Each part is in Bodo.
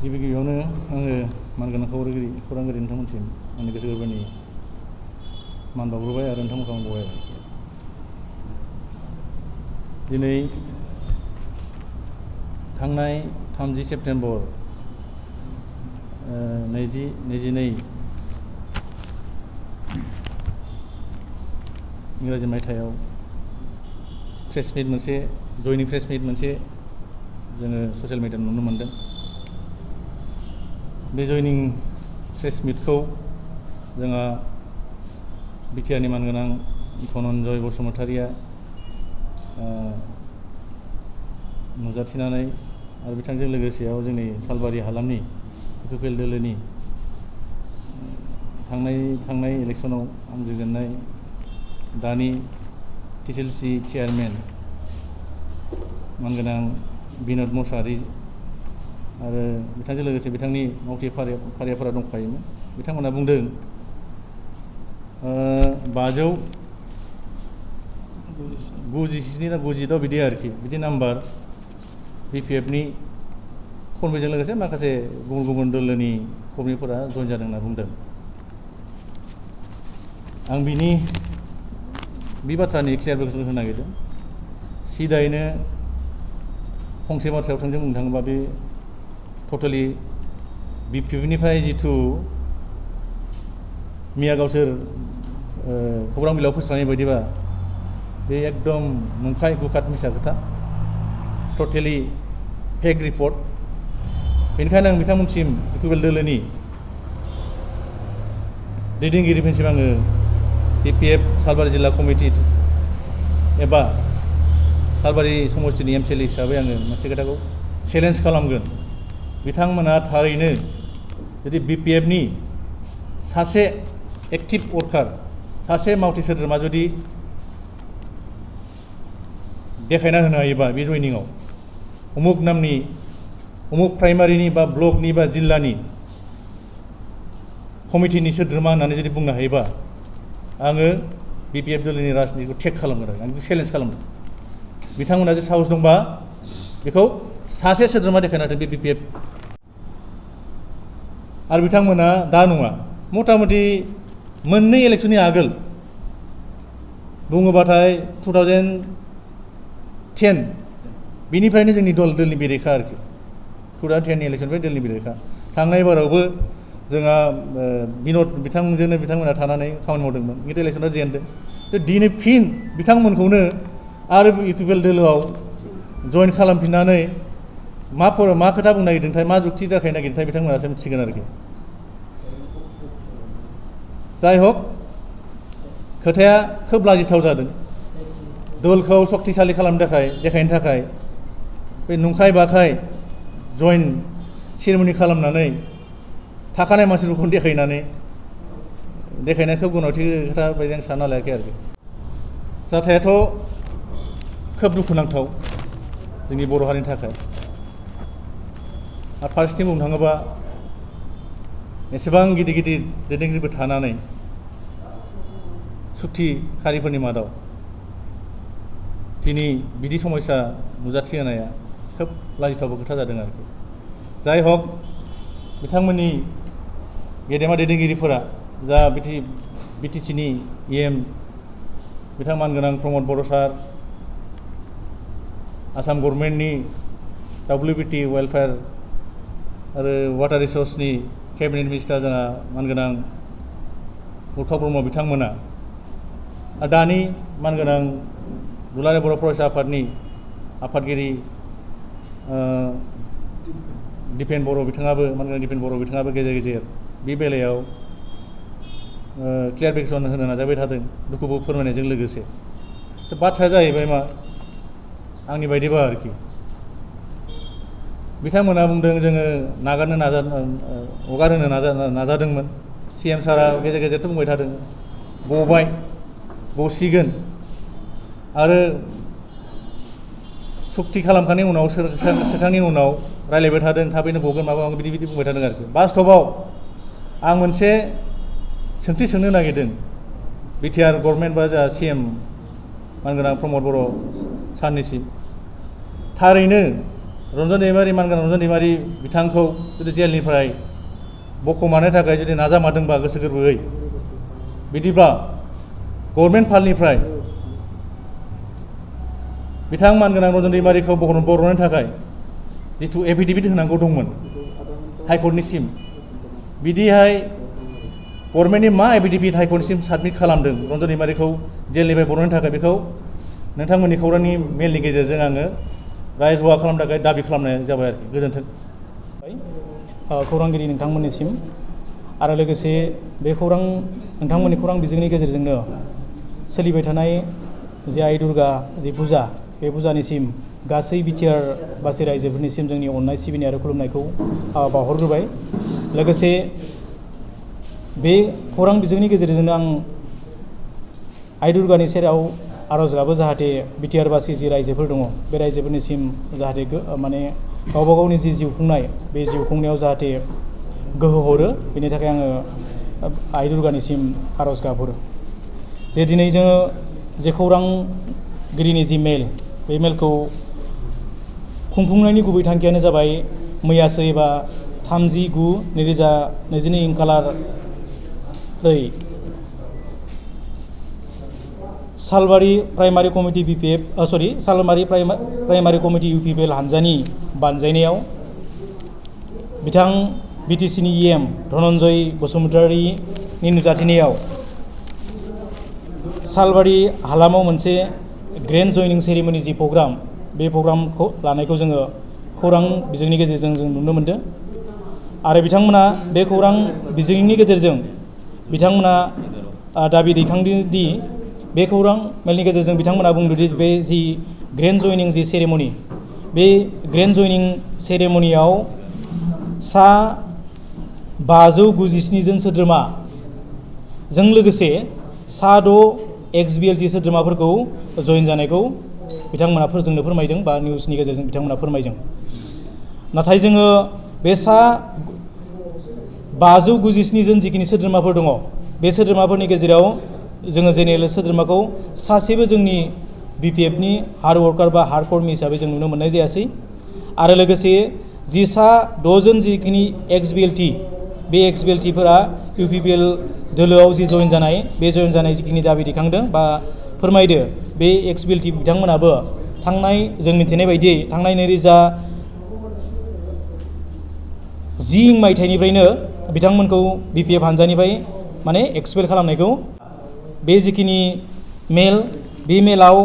गिबि गिबियावनो आङो मानगोनां खौरांगिरि नोंथांमोनसिम आंनि गोसो गोरबोनि मान बावग्रोबाय आरो नोंथांमोनखौ आं बरायबाय। दिनै थांनाय 30 सेप्तेम्बर 2022 इंराजि मायथाइयाव प्रेस मिट मोनसे जयनिं प्रेस मिट मोनसे जोङो ससियेल मिडियायाव नुनो मोनदों। बे जयनिं प्रेस मिटखौ जोंहा बिटिआरनि मानगोनां धनन्जय बसुमतारिया नुजाथिनानै आरो बिथांजों लोगोसेयाव जोंनि सालबारि हालामनि इउपिपिएल दोलोनि थांनाय इलेक्सनाव आंजों जेननाय दानि टिसिएलसि चेयारमेन मानगोनां बिन'द मोसाहारि आरो बिथांजों लोगोसे बिथांनि मावथि फारियाफोरा दंखायोमोन। बिथांमोना बुंदों 597 ना 96 बिदि आरोखि बिदि नाम्बार बिपिएफनि कर्मीजों लोगोसे माखासे गुबुन गुबुन दोलोनि कर्मीफोरा जइन जादों होनना बुंदों। आं बे बाथ्रानि क्लियारफिकेसन होनो नागिरदों। सिदायैनो फंसे बाथ्रायाव थोंजों बुंनो थाङोबा बे टटेलि बिपिएफनिफ्राय जिथु मिया गावसोर खौरां बिलाइयाव फोस्रांनाय बायदिबा बे एकदम नंखाय गुखाद मिसा खोथा, टटेलि फेक रिपर्ट। बेनिखायनो आं बिथांमोनसिम इउपिपिएल दोलोनि दैदेनगिरिफोरसिम आङो बिपिएफ सालबारि जिल्ला कमिटि एबा सालबारि समस्तिनि एमसिएलए हिसाबै आङो मोनसे खोथाखौ चेलेन्ज खालामगोन। बिथांमोना थारैनो जुदि बिपिएफनि सासे एक्टिभ वर्कार, सासे मावथि सोद्रोमा जुदि देखायना होनो हायोबा बे जयनिंआव उमुक नामनि उमुक प्राइमारिनि बा ब्लकनि बा जिल्लानि कमिटिनि सोद्रोमा होननानै जुदि बुंनो हायोबा आङो बिपिएफ दोलोनि राजनितिखौ टेक खालामगोन आरो आं बेखौ चेलेन्ज खालामदों। बिथांमोना जे साहस दंबा बेखौ सासे सोद्रोमा देखायना होदों बे बिपिएफ। आरो बिथांमोना दा नङा, मथा मथि मोननै इलेक्सननि आगोल बुङोबाथाय 2010 बिनिफ्रायनो जोंनि दोलनि बेरेखा आरोखि 2010नि इलेक्सननिफ्राय दोलनि बेरेखा। थांनाय बारावबो जोंहा बिथांमोना थानानै खामानि मावदोंमोन, खिन्थु इलेक्सनाव जेनदों। दिनै फिन बिथांमोनखौनो आरो इउपिपिएल दोलोआव जइन खालामफिननानै मा खोथा बुंनो नागिरदोंथाय, मा जुक्ति देखायनो नागिरदोंथाय बिथांमोनासो मिथिगोन आरोखि। जाय हक खोथाया खोब लाजिथाव जादों। दोलखौ सक्तिशालि देखायनो थाखाय बे नंखाय बाखाय जइन सेरेमनि खालामनानै थाखानाय मानसिफोरखौ देखायनाय खोब गोनांथि खोथा बायदि आं सानना लायाखै आरोखि। जाथायाथ' खोब दुखुनांथाव जोंनि बर' हारिनि थाखाय। आरो फारसेथिं बुंनो थाङोबा एसेबां गिदिर गिदिर दैदेनगिरिबो थानानै सुक्तिखारिफोरनि मादाव दिनै बिदि समस्या नुजाथिहोनाया खोब लाजिथावबो खोथा जादों आरोखि। जाय हक बिथांमोननि गेदेमा दैदेनगिरिफोरा जा बिटिसिनि इएम बिथां मानगोनां प्रमद बर' सार, आसाम गभर्नमेन्टनि WBT वेलफेयार आरो वाटार रिसर्सनि केबिनेट मिनिस्टार जोंहा मानगोनां उरखाव ब्रह्म बिथांमोना, आरो दानि मानगोनां दुलाराय बर' फरायसा आफादनि आफादगिरि दिपेन बर' बिथाङाबो गेजेर गेजेर बे बेलायाव क्लियारफिकेसन होनो नाजाबाय थादों, दुखुबो फोरमायनायजों लोगोसे। बाथ्राया जाहैबाय मा, आंनि बायदिबा आरोखि बिथांमोना बुंदों जोङो हगारहोनो नाजादोंमोन। CM सारा गेजेर गेजेरथ' बुंबाय थादों गसिगोन आरो सुक्ति खालामखांनायनि उनाव सोखांनायनि उनाव रायलायबाय थादों, थाबैनो गगोन माबा बिदि बुंबाय थादों आरोखि। बास्तबआव आं मोनसे सोंथि सोंनो नागिरदों बिटिआर गभर्नमेन्ट बा जोंहा CM मानगोनां प्रमद बर' सारनिसिम। थारैनो रन्जन दैमारि मानगोनां रन्जन दैमारि बिथांखौ जुदि जेलनिफ्राय बख'मानो थाखाय जुदि नाजामारदोंबा गोसो गोरबोयै बिदिब्ला गभर्नमेन्ट फान्डनिफ्राय बिथां मानगोनां रन्जन दैमारिखौ बर'नो थाखाय जिथु एफिडेभिट होनांगौ दंमोन हाइकर्टनिसिम बिदिहाय गभर्नमेन्टनि मा एफिडेभिट हाइकर्टनिसिम साबमिट खालामदों रन्जन दैमारिखौ जेलनिफ्राय बर'नो थाखाय बेखौ नोंथांमोननि खौरांनि मेलनि गेजेरजों आङो रायजोआ खालामनो थाखाय दाबि खालामनाय जाबाय आरोखि गोजोन्थों खौरांगिरि नोंथांमोननिसिम आरो लोगोसे बे नोंथांमोननि खौरां बिजोंनि गेजेरजोंनो सोलिबाय थानाय जे आइ दुर्गा जे फुजा बे फुजानिसिम गासै बिटिआर बासि रायजोफोरनिसिम जोंनि अननाय सिबिनाय आरो खुलुमनायखौ बावहरग्रोबाय लोगोसे बे खौरां बिजोंनि गेजेरजोंनो आं आइ दुर्गानि सेराव आर'ज गाबो जाहाथे बिटिआर बासि जि रायजोफोर दङ बे रायजोफोरनिसिम जाहाथे माने गावबा गावनि जि जिउ खुंनाय बे जिउ खुंनायाव जाहाथे गोहो हरो बेनि थाखाय आङो आइ दुर्गानिसिम आर'ज गाबहरो जे दिनै जोङो जे खौरांगिरिनि जि मेल बे मेलखौ खुंफुंनायनि गुबै थांखियानो जाबाय मैयासो एबा 30/9/2022 इं खालारै सालबारि प्राइमारि कमिटि सालबारि प्राइमारि कमिटि UPPL हानजानि बानजायनायाव बिथां BTCनि EM धनन्जय बसुमतारिनि नुजाथिनायाव सालबारि हालामाव मोनसे ग्रेन्ड जयनिं सेरेमनि जि प्रग्राम बे प्रग्रामखौ लानायखौ जोङो खौरां बिजोंनि गेजेरजों जों नुनो मोनदों आरो बिथांमोना बे खौरां बिजोंनि गेजेरजों बिथांमोना दाबि दैखांदों दि बे खौरां मेलनि गेजेरजों बिथांमोना बुंदोंदि बे जि ग्रेन्ड जयनिं जि सेरेमनि बे ग्रेन्ड जयनिं सेरेमनियाव सा 597 जन सोद्रोमाजों लोगोसे सा 6 ex-BLT सोद्रोमाफोरखौ जयन जानायखौ बिथांमोना जोंनो फोरमायदों बा निउसनि गेजेरजों बिथांमोना फोरमायदों नाथाय जोङो बे सा 597 जन जिखिनि सोद्रोमाफोर दङ बे सोद्रोमाफोरनि गेजेराव जोङो जेनेरेल सोद्रोमाखौ सासेबो जोंनि BPFनि हार्ड वर्कार बा हार्ड कर्मी हिसाबै जों नुनो मोननाय जायासै आरो लोगोसे जि सा 6 जन जिखिनि ex-BLT बे ex-BLTफोरा UPPL दोलोआव जि जयन जानाय बे जयन जानाय जिखिनि दाबि दैखांदों बा फोरमायदो बे ex-BLT बिथांमोनाबो थांनाय जों मिथिनाय बायदियै थांनाय 2010 मायथाइनिफ्रायनो बिथांमोनखौ BPF हानजानिफ्राय माने एक्सपेल खालामनायखौ बे जिखिनि मेल बे मेलाव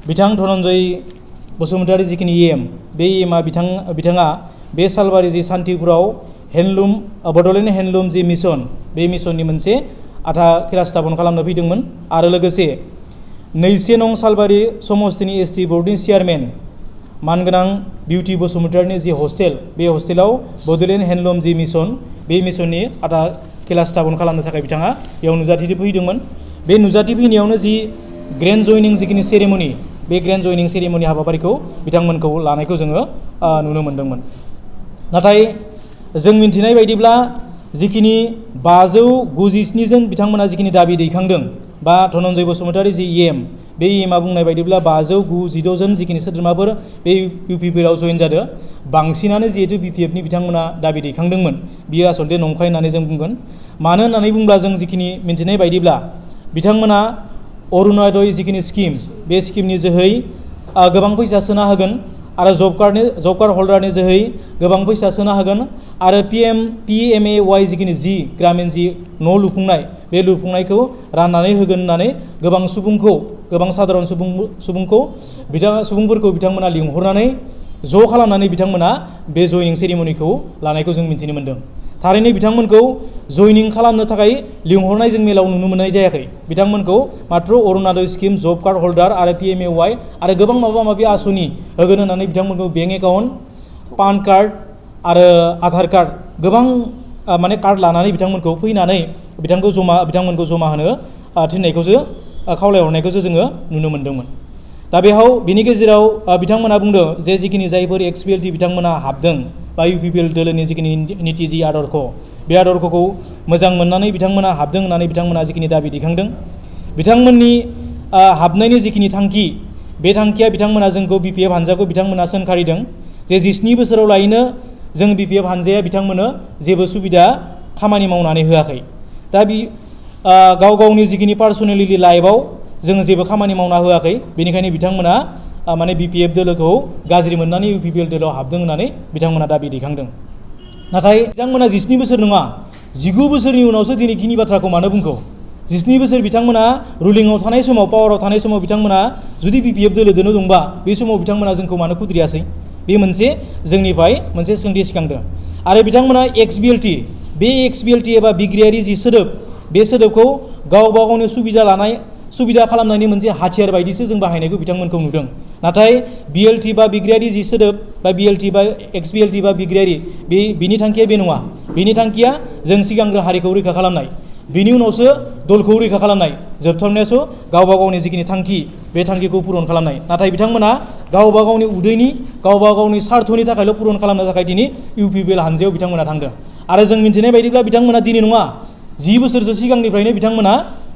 बिथां धनन्जय बसुमतारि जिखिनि EM बे EMआ बिथाङा बे सालबारि जि सान्तिपुराव बड'लेण्ड हेन्डलुम जि मिशन बे मिशननि मोनसे आधा खेला स्थापन खालामनो फैदोंमोन आरो लोगोसे 2 नं सालबारि समस्तिनि ST बर्डनि चेयारमेन मानगोनां बिउटि बसुमतारिनि जि हस्टेल बे हस्टेलाव बड'लेण्ड हेन्डलुम जि मिशन बे मिशननि आधा खेला स्थापन खालामनो थाखाय बिथाङा बेयाव नुजाथि फैदोंमोन बे नुजाथि फैनायावनो जि ग्रेन्ड जयनिं जिखिनि सेरेमनि बे ग्रेन्ड जयनिं सेरेमनि हाबाफारिखौ बिथांमोनखौ लानायखौ जोङो नुनो मोन्दोंमोन नाथाय जों मिन्थिनाय बायदिब्ला जिखिनि 597 जन बिथांमोना जिखिनि दाबि दैखांदों बा धनन्जय बसुमतारि जि EM बे EMआ बुंनाय बायदिब्ला 596 जन जिखिनि सोद्रोमाफोर बे UPPLआव जयन जादों बांसिनानो जिहेतु BPFनि बिथांमोना दाबि दैखांदोंमोन बियो आसलते नंखाय होननानै जों बुंगोन मानो होननानै बुंब्ला जों जिखिनि मिन्थिनाय बायदिब्ला बिथांमोना अरुणोदय जिखिनि स्किम बे स्किमनि जोहै गोबां फैसा सोना होगोन आरो जब कार्ड हल्डारनि जोहै गोबां फैसा सोना होगोन आरो PMAY जिखिनि जि ग्रामीण जि न' लुफुंनाय बे लुफुंनायखौ राननानै होगोन होननानै गोबां साधारन सुबुंफोरखौ बिथांमोना लिंहरनानै ज' खालामनानै बिथांमोना बे जयनिं सेरेमनिखौ लानायखौ जों मिथिनो मोन्दों थारैनो बिथांमोनखौ जयनिं खालामनो थाखाय लिंहरनाय जों मेलाव नुनो मोननाय जायाखै बिथांमोनखौ मात्र अरुणोदय स्किम जब कार्ड हल्डार आरो PMAY आरो गोबां माबा माबि आसनि होगोन होननानै बिथांमोनखौ बेंक एकाउन्ट पान कार्ड आरो आधार कार्ड गोबां माने कार्ड लानानै बिथांमोनखौ फैनानै बिथांमोनखौ जमा होनो थिननायखौसो खावलायहरनायखौसो जोङो नुनो मोन्दोंमोन दा बिनि गेजेराव बिथांमोना बुंदों जे जिखिनि जायफोर ex-BLT बिथांमोना हाबदों बा UPPL दोलोनि जिखिनि निति जि आदर्श बे आदर्शखौ मोजां मोननानै बिथांमोना हाबदों होननानै बिथांमोना जिखिनि दाबि दैखांदों बिथांमोननि हाबनायनि जिखिनि थांखि बे थांखिया बिथांमोना जोंखौ BPF हानजाखौ बिथांमोना सोंखारिदों जे 17 बोसोराव लायनो जों BPF हानजाया बिथांमोननो जेबो सुबिदा खामानि मावनानै होआखै। दा गाव गावनि जिखिनि पार्सनेलि लाइफआव जों जेबो खामानि मावना होआखै, बेनिखायनो बिथांमोना माने BPF दोलोखौ गाज्रि मोननानै UPPL दोलोआव हाबदों होननानै बिथांमोना दाबि दैखांदों। नाथाय बिथांमोना 17 बोसोर नङा 19 बोसोरनि उनावसो दिनै खिनि बाथ्राखौ मानो बुंखो? 17 बोसोर बिथांमोना रुलिंआव थानाय समाव, पावाराव थानाय समाव बिथांमोना जुदि BPF दोलोदोनो दंबा बे समाव बिथांमोना जोंखौ मानो खुद्रियासै? बे मोनसे जोंनिफ्राय मोनसे सोंथि सिखांदों। आरो बिथांमोना XBLT, बे XBLT एबा बिग्रायारि जि सोदोब, बे सोदोबखौ गावबा गावनि सुबिदा खालामनायनि मोनसे हाथियार बायदिसो जों बाहायनायखौ बिथांमोनखौ नुदों। नाथाय BLT बा बिग्रायारि जि सोदोब बा BLT बा XBLT बा बिग्रायारि, बिनि थांखिया बे नङा। बिनि थांखिया जों सिगांग्रो हारिखौ रैखा खालामनाय, बिनि उनावसो दलखौ रैखा खालामनाय, जोबथारनायावसो गावबा गावनि जिखिनि थांखि बे थांखिखौ पुरन खालामनाय। नाथाय बिथांमोना गावबा गावनि उदैनि, गावबा गावनि सार्थनि थाखायल' पुरन खालामनो थाखाय दिनै UPPL हानजायाव बिथांमोना थांदों। आरो जों मिन्थिनाय बायदिब्ला बिथांमोना दिनै नङा, 10 बोसोरसो सिगांनिफ्रायनो बिथांमोना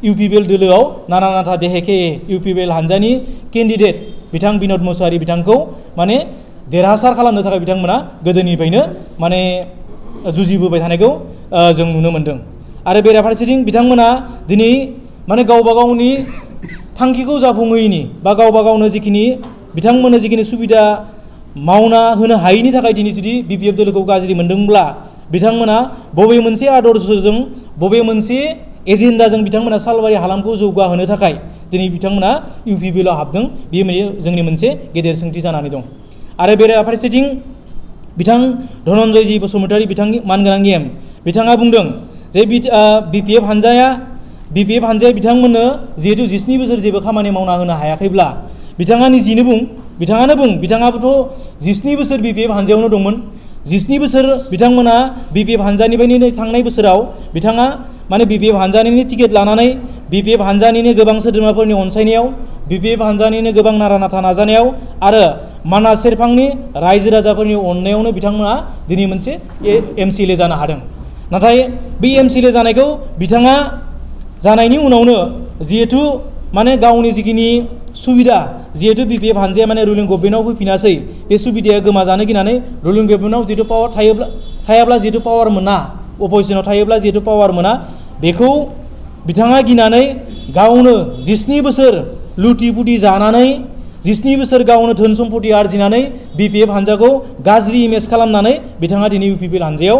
UPPL दोलोआव नाना नाथा देहेखे UPPL हानजानि केन्डिडेट बिथां बिन'द मुसाहारि बिथांखौ माने देरहासार खालामनो थाखाय बिथांमोना गोदोनिफ्रायनो माने जुजिबोबाय थानायखौ जों नुनो मोन्दों। आरो बेराफारसेथिं बिथांमोना दिनै माने गावबा गावनि थांखिखौ जाफुंहोयैनि बा गावबा गावनो जिखिनि बिथांमोननो जिखिनि सुबिदा मावना होनो हायैनि थाखाय दिनै जुदि BPF दोलोखौ गाज्रि मोनदोंब्ला बिथांमोना बबे मोनसे आदर्शजों, बबे मोनसे एजेन्डाजों बिथांमोना सालबारि हालामखौ जौगाहोनो थाखाय दिनै बिथांमोना UPPLआव हाबदों, बेयो जोंनि मोनसे गेदेर सोंथि जानानै दं। आरो बेराफारसेथिं बिथां धनन्जयजी बसुमतारी, बिथांनि मानगोनां EM, बिथाङा बुंदों जे BPF हानजाया बिथांमोननो जिहेतु 17 बोसोर जेबो खामानि मावना होनो हायाखैब्ला बिथाङा निजिनो बिथाङाबोथ' 17 बोसोर BPF हानजायावनो दंमोन। 17 बोसोर बिथांमोना BPF हानजानिफ्रायनो थांनाय बोसोराव बिथाङा माने BPF हानजानिनो टिकेट लानानै, BPF हानजानिनो गोबां सोद्रोमाफोरनि अनसायनायाव, BPF हानजानिनो गोबां नारा नाथा नाजानायाव आरो मानास सेरफांनि रायजो राजाफोरनि अननायावनो बिथांमोना दिनै मोनसे MCLA जानो हादों। नाथाय बे MCLA जानायखौ बिथाङा जानायनि उनावनो जिहेथु माने गावनि जिखिनि सुबिदा, जिहेतु BPF हानजाया माने रुलिं गभर्नमेन्टआव फैफिनासै, बे सुबिदाया गोमाजानो गिनानै रुलिं गभर्नमेन्टआव जिहेतु पावार थायाब्ला जिहेतु पावार मोना, अपजिसनाव थायोब्ला जिहेतु पावार मोना, बेखौ बिथाङा गिनानै गावनो 17 बोसोर लुटि पुटि जानानै, 17 बोसोर गावनो धोन सम्पति आरजिनानै BPF हानजाखौ गाज्रि इमेज खालामनानै बिथाङा दिनै UPPL हानजायाव